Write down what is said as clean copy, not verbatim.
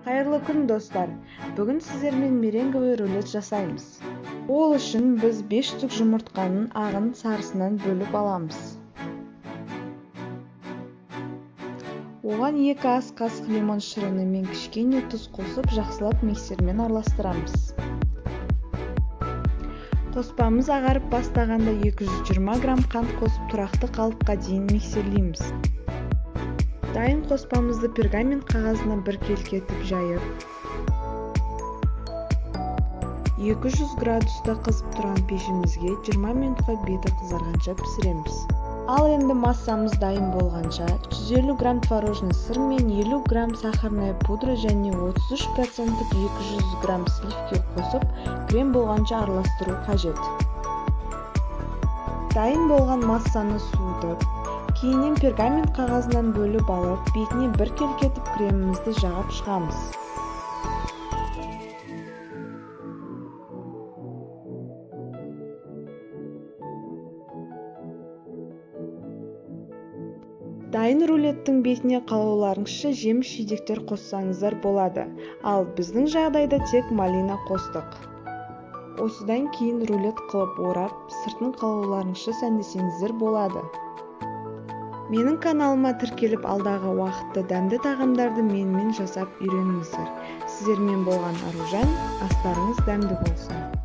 Қайырлы күн, достар! Бүгін сіздермен меренговый рулет жасаймыз. Ол үшін біз 5 штук жұмыртқаның ағын сарысынан бөліп аламыз. Оған 2 ас қасық лимон шырыны мен кішкене тұз қосып, жақсылап миксермен араластырамыз. Қоспамыз ағарып бастағанда 220 грамм қант қосып, тұрақты қалыпқа дейін миксерлейміз. Дайын қоспамызды пергамент қағазына біркелкі етіп жайып, 200 градуста қызып тұрған пешімізге 20 минутқа беті қызарғанша пісіреміз. Ал енді массамыз дайын болғанша 150 грамм творожный сыр мен 50 грамм сахарная пудра және 33% 200 грамм сливки қосып, крем болғанша араластыру қажет. Дайын болған массаны суытып, кейіннен пергамент қағазынан бөліп алып, бетіне біркелкі етіп кремімізді жағып шығамыз. Дайын рулеттің бетіне қалауларыңызша жеміс-жидектер қоссаңыздар болады, ал біздің жағдайда тек малина қостық. Осыдан кейін рулет қылып орап, сыртын қалауларыңызша сәндесеңіздер болады. Менің каналыма тіркеліп, алдағы уақытта дәмді тағамдарды менімен жасап үйреніңіздер. Сіздермен болған Аружан, астарыңыз дәмді болсын.